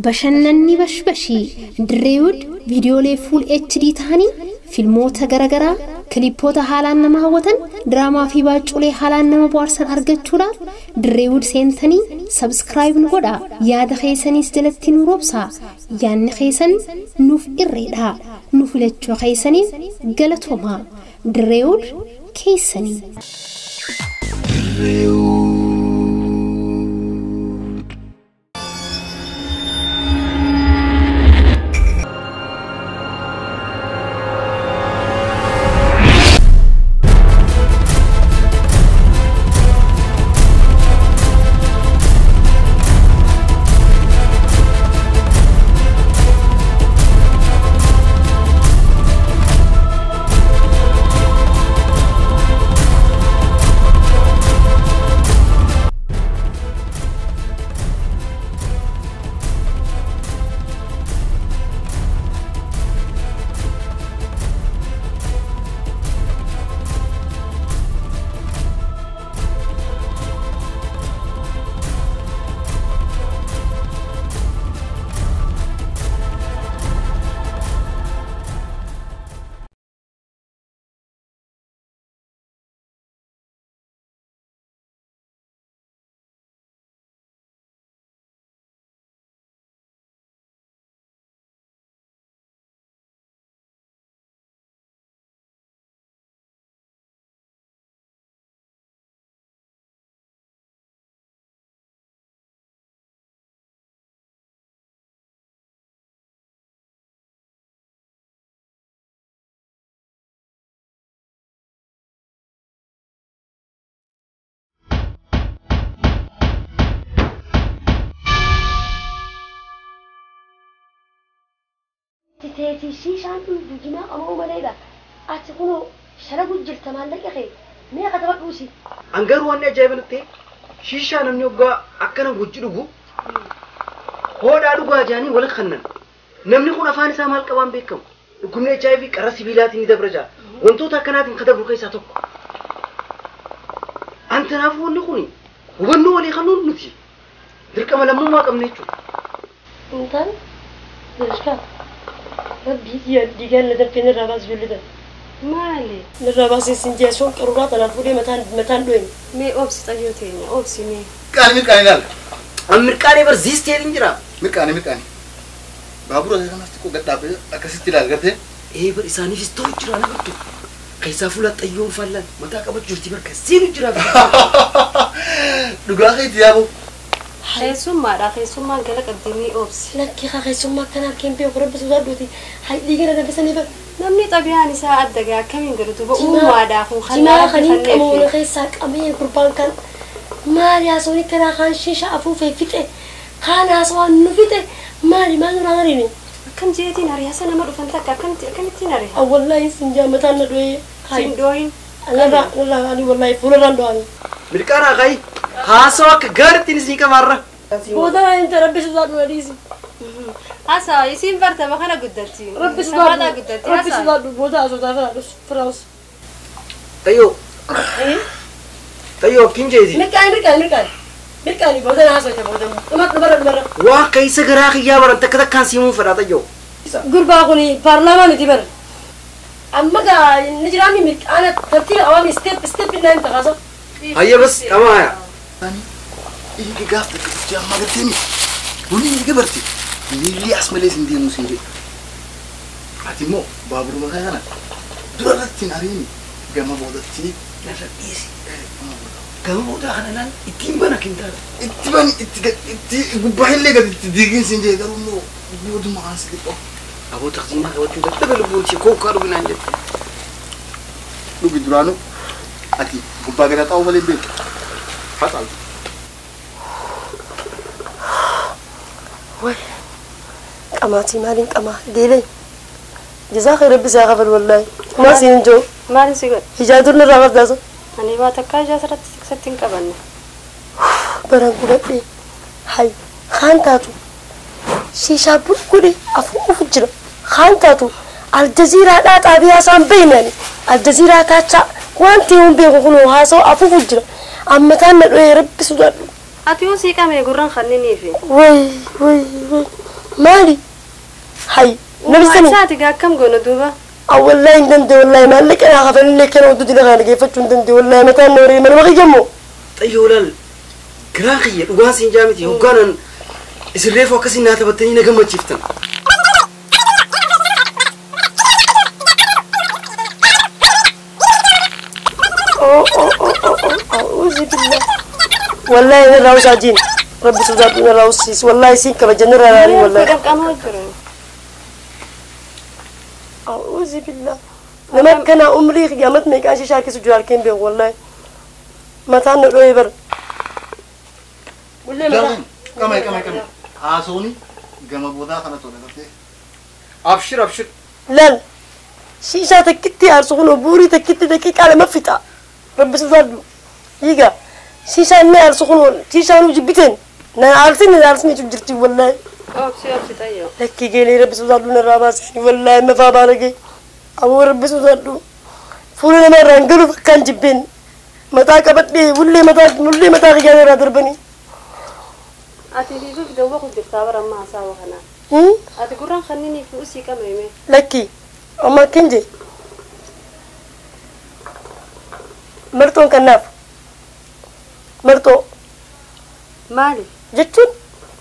Bashannanni bashbashii Dirreewud viidiyoolee full HD ta'anii filmoota garaagaraa kilipoota haalaan nama hawwatan diraamaa fi baaculee haalaan nama bohaarsan argachuudhaaf Dirreewud seentanii subscribe nu godhaa. Yaada keessanis jalatti nu roobsaa. Yaadni keessan nuuf irreedha. Nu filachuu keessaniin galatoomaa. Dirreewud keessanii. Teeti shiishaan dhugu jimaa ammoo maleedha. Ati kunoo sharagu jirta maallaqa kee meeqa taphadhuusi. An garuu wanni ajaa'iba nutti shiishaa namni waggaa akkana wajji dhugu hoodhaa dhugaa jaanii wal kannan. Namni kun afaan isaa maal qabaan beekamu. Dhukkubni HIV qara sibiilaatiin ni dabra jaa. Wantoota akkanaatiin kan dabru keessaa tokko. An kanaafuu wanni kun hubannoo walii kanuun nuti dirqama lammummaa qabna jechuudha. Intaan Dirishkaa. Rabbi diigaan na dafee nirraa baas ijoollee Maali? Nirraa baasee sin jee soon qaruuraa tanaaf fuudhee mataan dho'e. Mee obsi xayyoo teenya obsi mee. Mirqaani mirqaani ilaala. An mirqaanee bar ziisteetiin jira. Mirqaani mirqaani. Baabura kanas xiqqoo gad dhaabbee akkasitti ilaala gartee. Ee bar isaaniifis ta'u jira na bartu. Keessaa fuula xayyoon fallaan mataa qabachuu jirti barka seenu jira. Dhugaa keeti yaaboo. Keessummaadha keessummaan gala qabdii mee obsi. Lakkii haa keessummaa akkana harkeen beeku rabbi sodaadhuuti. Hay dhiigana danfisanii bar. Namni xabiyaan isaa adda gaa akkamiin godhatu uumaadhaa kun Jimaa kaniin qamoona keessaa qabee gurbaan kan maali haasawni kanaa kaan shiisha afuufee fixe kaan haasawaan nu fixe maali maal nurraa hariine. Akkam jeetiin hariyaasa nama dhufan takka akkamittiin hariya? Wallaahi sin jaa mataan na dho'ee. Sin dhooyin. Narraa narraa ani wallaahi fuularraan dho'ani. Mirqaanaa kayi haasawa akka gaariitti isin qabaarra. Booda inta rabbi sodaadhu na dhiisi. Haasawa isiin bartama kana guddatti. Rabbi sodaadhu rabbi sodaadhu booda haasawtaa firaadhus firaus. Tayyoo. Tayyoo akkin jeeti. Mirqaani mirqaani mirqaani. Mirqaani booda na haasawta booda dhuma dhumarra dhumarra. Waa keessa garaa kiyyaa baran takka takkaan simuun fedhaa tayyoo. Gurbaa kun paarlaamaa miti bara. Amma gaa inni jiraami mirqaana tartiiba awaami step step naan taqaasa. Hayya bas qamaa haya. Inni gaaf takka dhuftee amma agartee bunni erga barte miilli as malee sin deemu sin jedhe. Ati immoo baaburuma kana dura irratti hin ariini gama boodatti Narra dhiisi. Gama boodaa kana laal ittiin bana kintaala. Itti bani itti gubbaa illee gadi itti diigin sin jedhe garuu immoo booduma aan si xiqqoo. Aboo taqsiimaa qabachuu dadhabe lubbuun ishee kookkaa dhuginaan jette. Dhugi duraanuu ati gubbaa gadi xaa'uu malee hin beektu. Haxaalu. Way qamaatii maaliin qamaa deelee. Jazaa khayr rabbi isaa kafal wallaahi. Maa siin joo. Maaliin si godhe? Hijaa dur nirraa qabdaasa. Ani waa takkaa ijaa asirratti siqsatti hin qabanne. Baran gubadhee hay kaan taatu shiishaa bulgudhe afuufu jira kaan taatu aljaziiraadhaa xaabiyaa isaan beeknani aljaziiraa taachaa wanti hin beeku kun haasa'u afuufu jira amma taan na dho'ee rabbi sodaadhu. Ati yoo sii qamee gurraan kanniniifi. Way way way maali? Hay namni Isaati gaa akkam goona duuba? Wallahi hin danda'u wallahi maallaqa naa kafalillee kana wantoota dila kana geeffachuu hin danda'u wallahi mataan na waree manuma kiyya. Xayyoo laal garaan kiyya dhugaan siin jaa miti hoggaanan isin reefu akkasiin naa taphattanii na gammachiiftan. أعوذ بالله والله نراوس عجين ربي سودات نراوس سيس والله سين كبجن نراري والله أعوذ بالله لما كان عمري قيامت ما كانش شاكي سجوار كين بيه والله ما تان رويبر والله كم كم كم عاصوني جم بودا خنا تقول أبشر أبشر لا شيشة تكتي أرسخون وبوري تكتي دقيقة على ما فتا ربي سودات يجا شيشة ما أرسخون شيشة أنا جبتين أنا عارفين أنا عارفين شو جرتي والله أبشر أبشر طيب لك جيلي ربي سودات لنا راباس والله ما فابالك أبو ربي سودات فولنا ما رانقلو كان جبين متى كبتني واللي متى واللي متى غير رادربني أتي ليزوف دوبك الدكتور ما ساوى هنا أتي قران خليني في أسي كم يمي لكي أما كنجي مرتون كناف مرتو مالي جتون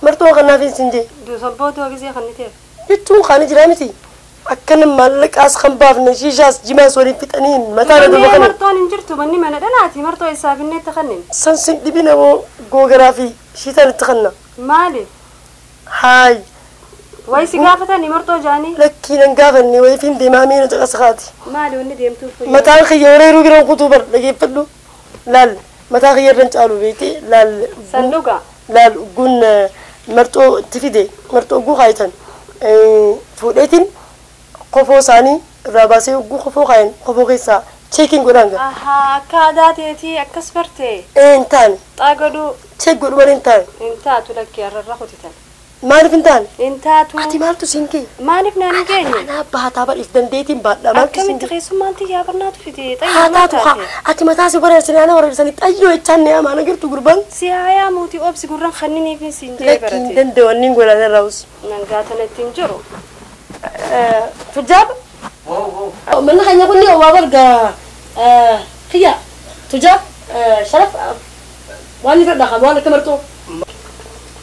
مرتون كنافين سنجي دو صبوت وغزي خنيتي جتون خاني جرامتي أكن مالك أس خنباف نشيشاس جماس ولي فتنين متى ندو بخنين مرتون انجرتو بني ما ندلاتي مرتو يسافني تخنين سنسن دبينا و جوغرافي شيطان تخنا مالي هاي ويسي قافتني مرتو جاني لكن نقافني ويفين دمامين وتقصخاتي مالي وني ديمتو في متى خيوري روغرا قطوبر لقي فلو لال متى خير رنت بيتي لال صندوقة لال قن مرتو تفيدي مرتو قو خايتن فوديتين قفو ساني راباسي قو خفو خاين خفو خيسا تشيكين قرانغا اها كاداتي اكسبرتي انتان طاقدو تشيك قول انتان انتاتو لك يا الرخوتي ما عرف انتان انتاتو انتي مالتو سينكي ما عرفنا نجيني انا بها بر افدنديتين بعد ما كم تخيسو ما انت يا برناتو في دي طيب هاتاتو اتي متاسي ورسني انا ورسني ايو اتشاني ما انا قلت قربان سي يا موتي اوبسي قران خنيني في سينجي برتي لكن دندو اني نقول انا راوس نغاتنا تنجرو تجاب من خلينا نقول لي وابرق خيا تجاب شرف واني فرد خم وانا كمرتو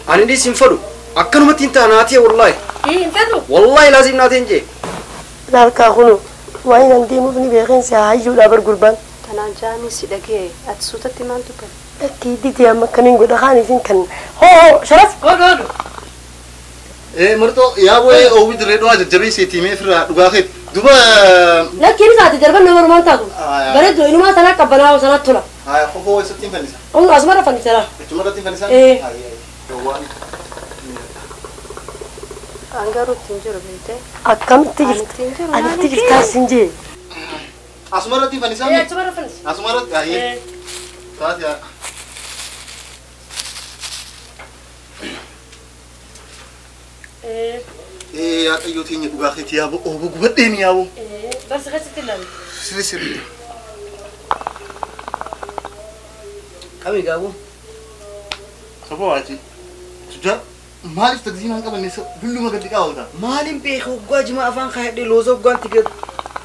انا دي سنفدو أكنمت أنت ناتي والله إيه انفدو والله لازم ناتي نجي لا كاخونو وين عندي مبني بيغين ساعيو لا برقربان أنا جامي سيدكي أتسوتتي ما أنتو أكيد دي أما كمين قد خاني فين كان هو شرف قول إيه مرتو يا بوي أو بدري واجد جبي سيتي مفر دغاخيت دوبا لا كيري ساعتي دربنا نمر ما تاكو برد إنه ما سنة كبنا وسنة طلا هاي خو هو ستين فنسا أم أزمرة فنسا أزمرة فنسا إيه هاي هاي أنقرو تنجرو بنتي أكم تجرت أنا تجرت تاسنجي أزمرة فنسا إيه أزمرة فنسا أزمرة هاي تاتي إيه يا أيوتيني بقاخيت يا أبو أبو قبضيني يا أبو إيه بس غسلت لنا سري سري كم يجابو صبوا عتي تجار مالك تجزينا قبل الناس كل ما قد قاولنا مالين بيخ وجا جماعة فان خير لوزو جوان تيجي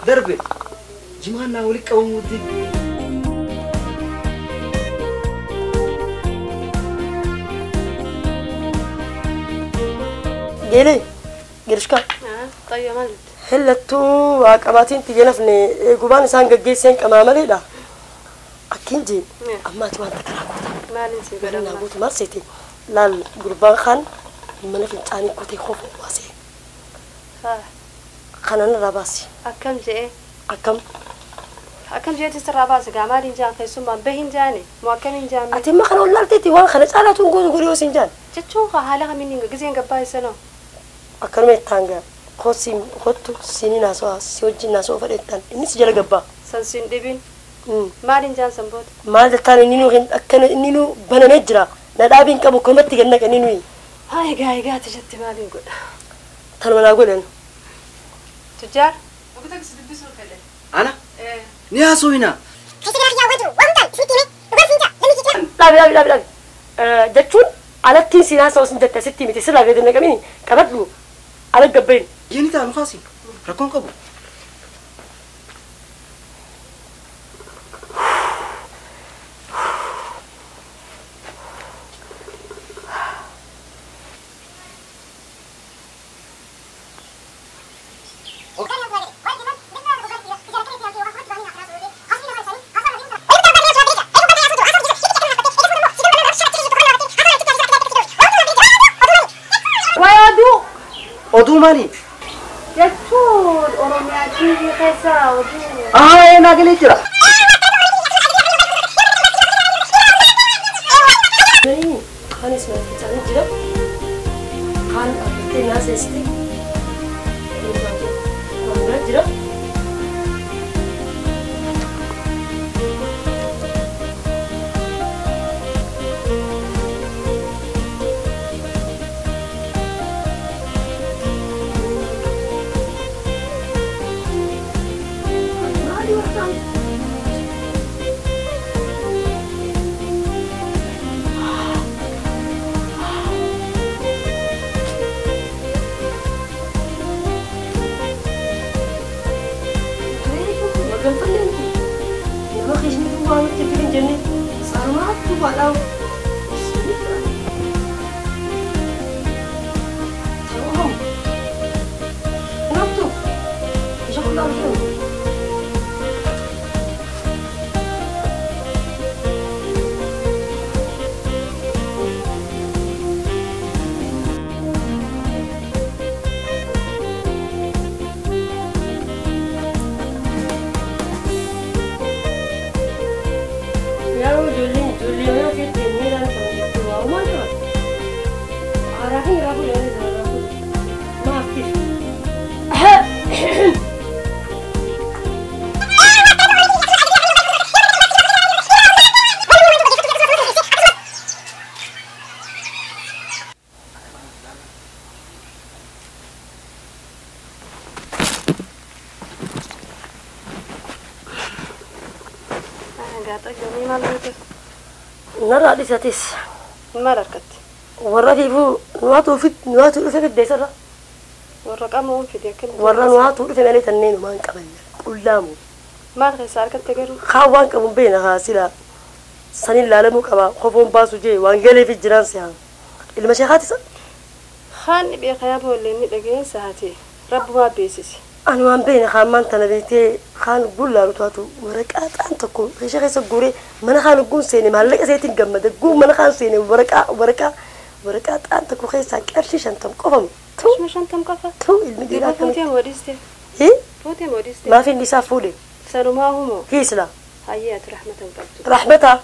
دربي جماعة ناولك أو مودي جيلي قرشكا طيب مالك هلا تو قباتين تجينا في قبان سان جيسين كما مالي لا أكيد أما توان تكراكوتا مالين سيبرا نابوت مارسيتي لال قربان خان من في تاني كوتي خوف واسي ها خاننا رباسي أكم جاء أكم أكم جاء تسراباسي قامالين جان خيسوم بهين جاني مؤكمين جان أتي ما خان ولا تيتي وان خلص على تنقول قولي وسنجان جتشون خالها مني جزين قباي سنة أكرمي تانجا خوسي خوتو سيني ناسوا سيوجي ناسوا فريتان إني سجل قبا سنسين دبين مالين جان سنبوت مال تاني نينو غن أكن نينو بنا نجرا ندابين كابو كمتي جنك نينوي هاي جاي جاي تجت مالين قول ترى ما أقول أنا تجار وبدك تلبسه كله أنا إيه نياسو هنا لا لا لا لا Jechuun alattiin siinaa sa'us hin jette asitti miti sirraa gadi naqamini qabadhu ala gabbayin. Yeni taanu kaasi rakkoon qabu. Oduu maali? Jechuun Oromiyaa TV keessa oduu. Aa naa galee jira. Kaanis mana jira. Kaan dhaabbattee naaseste. Waan jira. Narraa dhiisatis. Maal harkatti? Warra fiifuu nuwaatu dhufe fiddeessarra. Warra qaama fide akkamitti? Warra nuwaatu dhufe malee tanneen waan qaban qullaamu. Maal keessaa harkatti garuu? Kaan waan qabu beena haa sila sanin laalamuu qaba kofoon baasu jee waan galeef jiraan si'aan. Ilma sheekaatisa? Haan dhibee kayaa boollee ni dhageensa haati rabbumaa beeksise. Ani waan beena kaan maan tana beektee kaan gullaalu taatu waraqaa xaan tokko keessa keessa guuree mana kaan guun seene maallaqa seetiin gammada guun mana kaan seene waraqaa waraqaa waraqaa xaan tokko keessaa qarshii 50 qofamu. Qarshii 50 qofa? Tuu ilmi dhiiraa akkamitti? Fuutee moodiste? Hii? Fuutee moodiste? Maaf inni isaa fuudhe? Sanumaa humoo? Hiisla. Hayyee ati rahmata hin qabdu. Rahmata?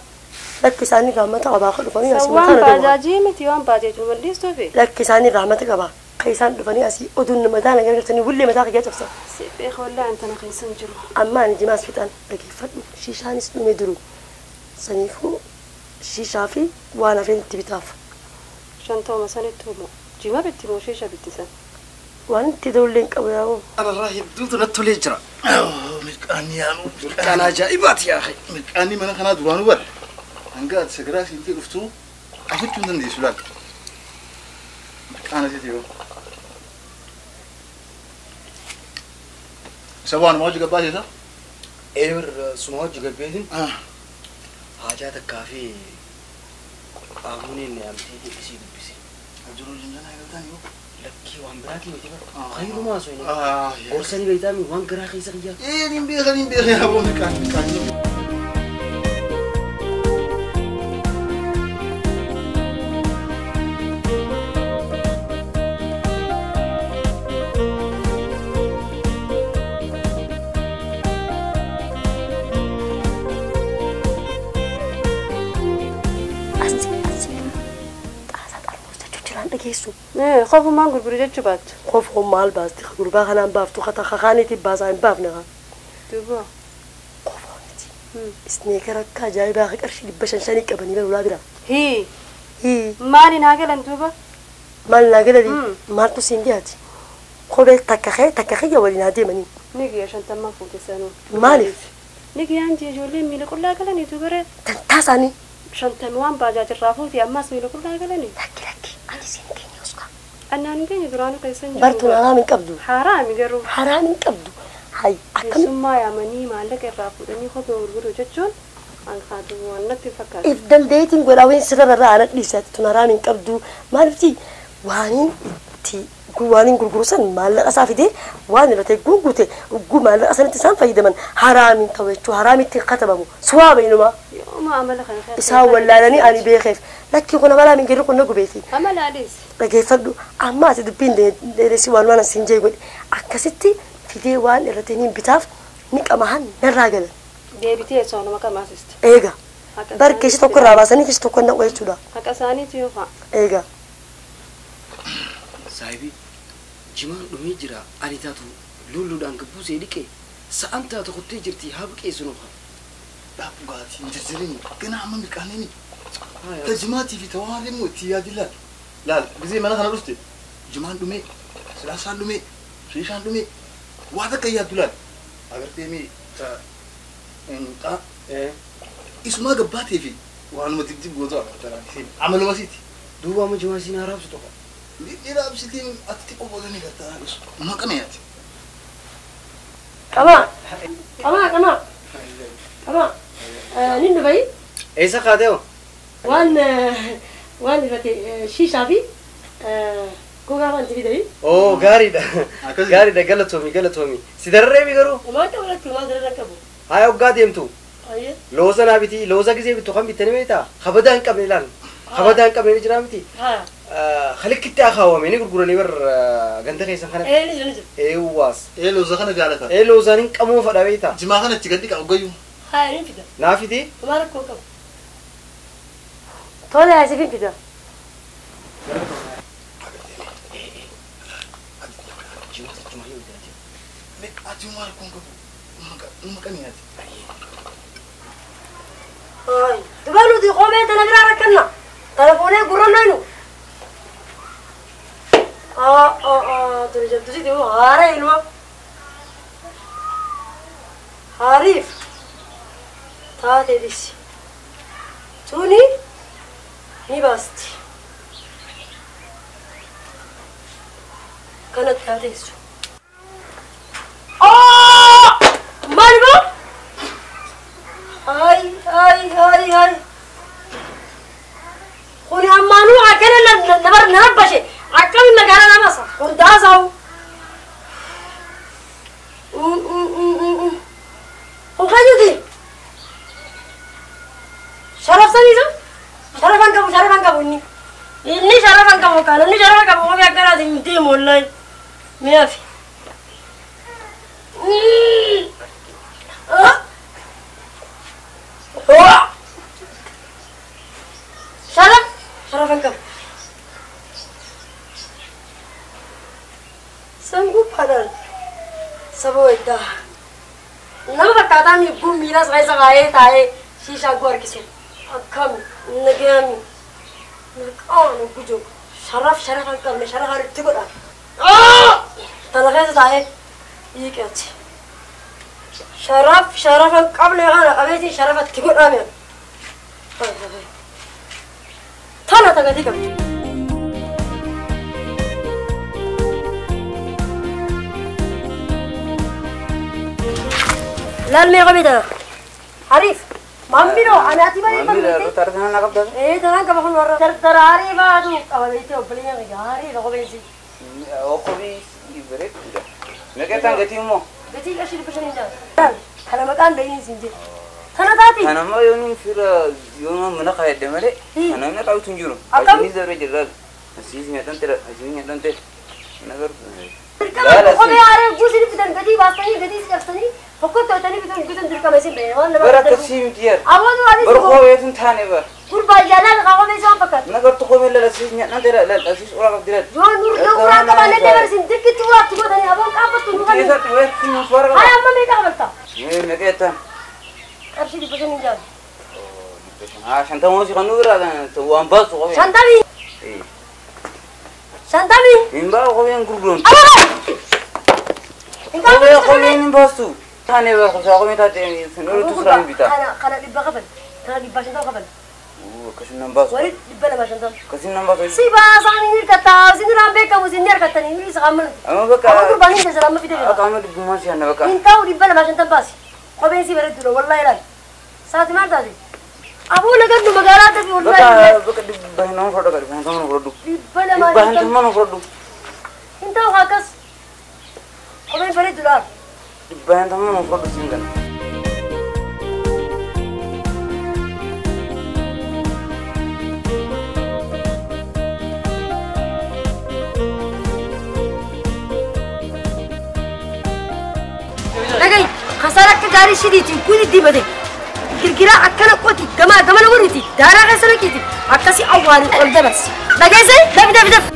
Lakki isaanii rahmata qabaa dhufanii asii Waan baajaajii miti waan baajaajii mul'istuufi? Lakki isaanii rahmata qabaa. Isaan dhufanii asii oduun mataa na gargaartanii wullee mataa kiyyaa cabsan. Si beeka wallaahi antana keessa hin jiru. Amma ani jimaas fixaan dhageeffadhu shiishaanis dhume duru saniifuu shiishaa fi waan hafeen itti bitaaf. 50 sanitti humo jima bitti moo shiisha bittisan? Waan itti ta'ullee hin qabu yaa'u. Anarraa hedduutu natti tolee jira. Mirqaanni yaanu. Mirqaan ajaa'ibaati yaa akhi. Mirqaanni mana kanaa duraanuu bara. Hanga ati sagaraa seentee dhuftuu afachuu hin dandeessu laal. Mirqaan asitti yoo. Isa waan hojii gabbaasisa? Eer suma hojii gabbeetin haajaa takkaa fi qaamuun amtee isii dubbise. Jiru jinjana eegaltaan yoo? Lakkii waan biraatii miti bara. Khayrumaa osoo hin gorsanii beektaami waan garaa keessa kiyyaa. Ee niin beeka niin beeka yaa boon mirqaan mirqaan. Qofumaan gurguru jechuu baattu. Qofuun maal baasti? Gurbaa kanaan baaftu kakaaniitiin baasaa hin baafne haa. Duuba. Qofoo miti. Isneekara akka ajaa'ibaa qarshii 500 qabanii balulaa bira. Hii. Hii. Maali naa galan duuba? Maal naa galani? Maaltu siin dhiyaati? Kophee takka kee takka kiyya waliin haa deemanii. Ni guyyaa 50 fuute sanuu. Maaliif? Ni guyyaan jee ijoolleen miila qullaa galaniitu bare. Tantaa isaanii. Shantami waan baajaajirraa fuuti ammas miila qullaa galanii. Lakki lakki ati siin keenya uska. Annaan keenya duraanuu keessa hin jiru. Bartuun haraam hin qabdu. Haraami garuu. Haraam hin qabdu. Hay akkam. Keessummaa yaamanii maallaqa irraa fuudhanii kophee gurguru jechuun an kaatu waan natti fakkaata. If dandeetiin godhaa wayin sirra irraa ana dhiisatti tun haraam hin qabdu. Maaliifti waaniin itti waaniin gurguru san maallaqa isaa fidee waan irratti gurgute maallaqa sanitti isaan fayyadaman haraamiin ta'u jechuudha. Haraamitti katabamu suwaaba inuma. Yooma amala kana keessa. Isaan wallaalanii ani beekeef lakki kun amala min jirru kun na gubeeti. Amala adees. Dhageeffadhu amma ati dubbiin dheeressi waan waan siin jee godhe akkasitti fidee waan irratti ni bitaaf ni qamahan narraa galan. Deebitee soonuma qamaasisti. Eega. Bar keessa tokko irraa baasanii keessa tokko naqu jechuudha. Haqa isaaniitu yoo fa'a. Eega. Saahibii jimaan dhumee jira ani taatu lulluudhaan gabbuusee dhiqee sa'aan taatu kuttee jirti haa buqeessu nuuf. Dhugaatii hin jirjirin gana amma mirqaaneen ta jimaatii fi tawaalee immoo itti yaadi laal. Laal gisee mana kana dhufte jimaan dhumee silaasaan dhumee shiishaan dhumee waa takka yaaddu laal. Agartee mi ta xaa isumaa gabbaatee fi waanuma dibdib gootu agartee amaluma siiti. Duuba amma jimaa siin haaraabsu tokko. Ni raabsitiin ati xiqqoo boodanii gartaa maqame yaati. Qamaa qamaa qamaa qamaa ni dhufayi. Eessa kaatee hoo? Waan waan irratti shiishaa fi gogaa waan fidanii. Oo gaariidha. Gaariidha galatoomi galatoomi. Si dararreemi garuu? Maal qabu lakki maal dararra qabu. Haa hoggaa deemtu. Looza naa biti looza gisee bittu kan bittanii beektaa? Kabadaa hin qabne ilaal. Kabadaa hin qabne ni jiraa miti? Kalikitti akaawwame ni gurguranii bar ganda keessan kana. Ee ni jira ni jira. Eewwaas. Ee looza kana jaalata. Ee loozaan hin qabuu fadha beektaa? Jimaa kana itti gadi qabu gayyuu. Haa ni fida. Naa fidi? Maal rakkoo qabu? Tole asii fin fida. Ati maal kun qabu? Maqaan yaati. Duba nuti kophee tana biraa rakkanna. Telefoonee gurrannu. Tuni jabdu si deemu haara ilma. Haariif taatee dhisi. Tuni ni baasti. Kanatti taateessu. Maal boo? Ay ay ay ay. Kuni ammaanuu akkana na rabbashe. Akkami magaalaa nama sa hundaa saa'u. Kun kayyuti? Sharafsaniisa? Sharafan qabu sharafan qabu inni. Inni sharafan qabu kaan inni sharafa qabu kophee akkanaatiin hin deemu wallahi. Mi'aafi. Sharaf sharafan qabu. Sanguu paadhaan saba wayiddaa nama fakkaataa miiguu miilas keessa kaa'ee taa'ee shiishaa guu harkisu akkami nagayami mirqaan gujo sharaf sharafa hin qabne sharafa itti godha tana keessa taa'ee hiiqeeti sharaf sharafa hin qabne kana qabeetiin sharafa itti godhame tana tagatii qabdi. Laal meeqa bitana? Hariif. Maamiloo ani ati malee Maamiloo tartanaan qabda. Ee tanaan qaba kun warra tartara hariifaatu qaba beektee obboleeyyan kiyya hariifa kopheensi. Kophee bareeduudha. Meeqa ta'an gatii immoo? Gatii qarshii 500 jaala. Kana maqaan dhahiin siin jedhe. Kana taati. Kana immoo yoon fira yoon mana kaayadde malee kana mana qabutu hin jiru. Akkam? Asinis dabree jira. Asiis nyaatan tira asiis nyaatan tira. Mana garuu. Dirqama kophee haaree guusin bitan gatii baastanii gatii si cabsanii tokkotti hojjetanii bitan guusin dirqama isin ba'e waan nama. Bara akkasii miti yaar. Aboon waan Bara kopheetu hin taane bara. Gurbaa jaalala kaa kophee isaan fakkaatu. Mana gartuu kophee lala asiis nyaatan tira lala asiis uraa qabdi lala. Yoo nur yoo uraa qabaanne dabar isin dirqitti uraatti godhanii aboon qaabbattu nu kan. Keessatti weessi nu suara qaba. Haa amma meeqa qabalta? Meeqa jettan? Qarshii 500 jaala. Haa shantamoo si kan nu biraa waan baasu kophee. Shantamii. Shantamii. Hin baa kopheen gurguramtu. Aboo! Kophee hin baasu. Taane baa kophee kophee taate sun olu tusraan bitaa. Kana kana dhibba qabal. Kana 150 qabal. Akkasiin nan baasu. Wali 250. Akkasiin nan baasu. Si baasaan hin hirkataa, si duraan beekamu si hin harkattanii hin isa qaamanu. Amma bakka. Amma gurbaan hin jala amma fide. Akka amma dhibbummaa si hanna bakka. Hin ta'u 250 baasi. Kopheen si bareeddudha wallahi ilaali. Saati maal taate? Aboo nagadhu magaalaa tafi wallahi. Bakka 500 fudhadhu 500 fudhadhu. 250 500 fudhadhu. Hin ta'u akkas. Kopheen bareeddudha. 500 fudhadhu siin gana. Dhagahi kasaara akka gaarii shidiitiin kuni dibate girgiraa akkana qoti gamaa gamana warriti daaraa keessa naqiiti akkasii awwaali ol dabarsi dhageesse dafi dafi dafi.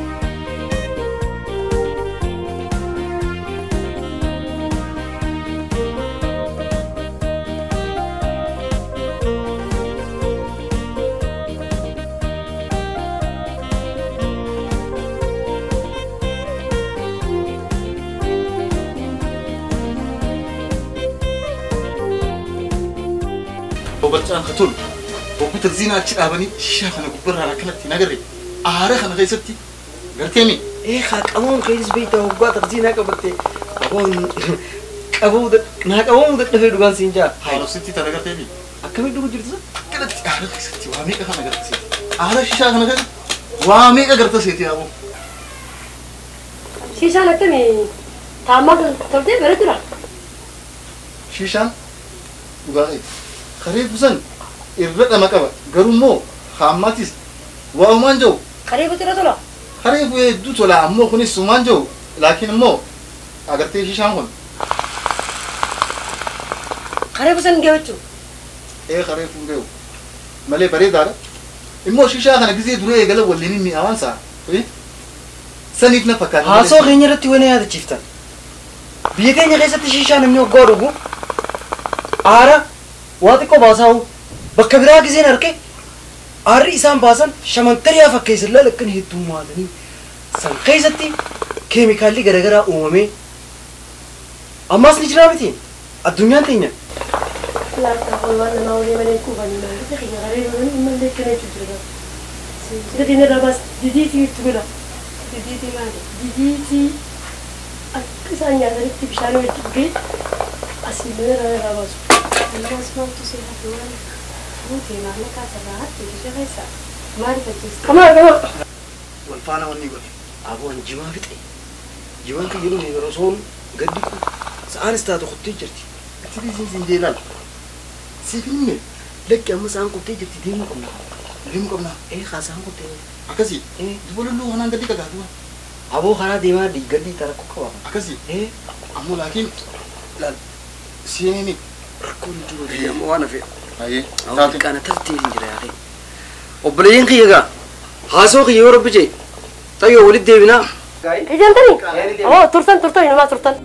Obalchaan ka tolu obbo Tarziinaa achi dhaabanii shishaa kana gubbarraan akkanatti hin agarre aara kana keessatti garteemi. Ee haa qabuun keessi beektaa hoggaa Tarziinaa qabatte qabuun qabuu naa qabamuu dadhabee dhugaan siin jaa. Haarositti tana garteemi. Akkamitti dhugu jirtu? Akkanatti aara keessatti waa meeqa kana garta seeti? Aara shishaa kana keessatti waa meeqa garta seeti yaaboo? Shishaan akkamii taammaa toltee bareeddudha. Shishaan dhugaa ta'e. Kareefu san irra dhama qaba garuu immoo haammatis waa uumaan jiru. Kareefu irra tola. Kareefu hedduu tola ammoo kunis uumaan jiru laakiin immoo agartee shishaan kun. Kareefu san hin geechu. Ee kareefu hin geewu malee bareedaadha. Immoo shishaa kana gisee dura eegala waliin mi'aawaan sa'a. Saniif na fakkaata. Haasoo keenya irratti wani yaadachiiftan. Biyya keenya keessatti shishaa namni hoggaa dhugu aara waa xiqqoo baasaa'u bakka biraa giseen arge aarri isaan baasan shamantariyaa fakkeessan lalakkan heddummaatanii san keessatti keemikaalli garaagaraa uumamee ammaas ni jira miti addunyaan teenya. Laata waan namaa walii malee kuufanii malee xiyya garee malee kana jechuudha. Sida irraa baas didiitii itti godha. Didiitii maali? Didiitii akka isaan nyaatanitti bishaan wajjin dhugee asii mana irraa baasu. Ammas maaltu si hafe waan fuutee maallaqa asirraa hatte ishee keessa maaliif ajjeeste? Kamaa kamaa. Wal faana wanni godhe. Aboon jimaa fixe. Jimaan kan jedhu yeroo soon gaddi kun sa'aanis taatu kuttee jirti. Ati dhiisin siin jeelaal. Siif hin himne. Lakki amma sa'aan kuttee jirti deemuu qabna. Deemuu qabna. Ee haa sa'aan kuttee. Akkasii. Duba lulluu kanaan gaddi qagaatu. Aboo karaa deemaa gaddi rakkoo qaba. Akkasii. Ee. Ammoo laakiin laal seenee Rakkoon jiru amma waan hafe. Ayyee. Taate. Qaana tartee hin jira yaaqee. Obboleeyyiin kiyya gaa haasoo kiyya yoo rabbi jee xayyoo walitti deebinaa. Ijantani? Oo turtan turtan inumaa turtan.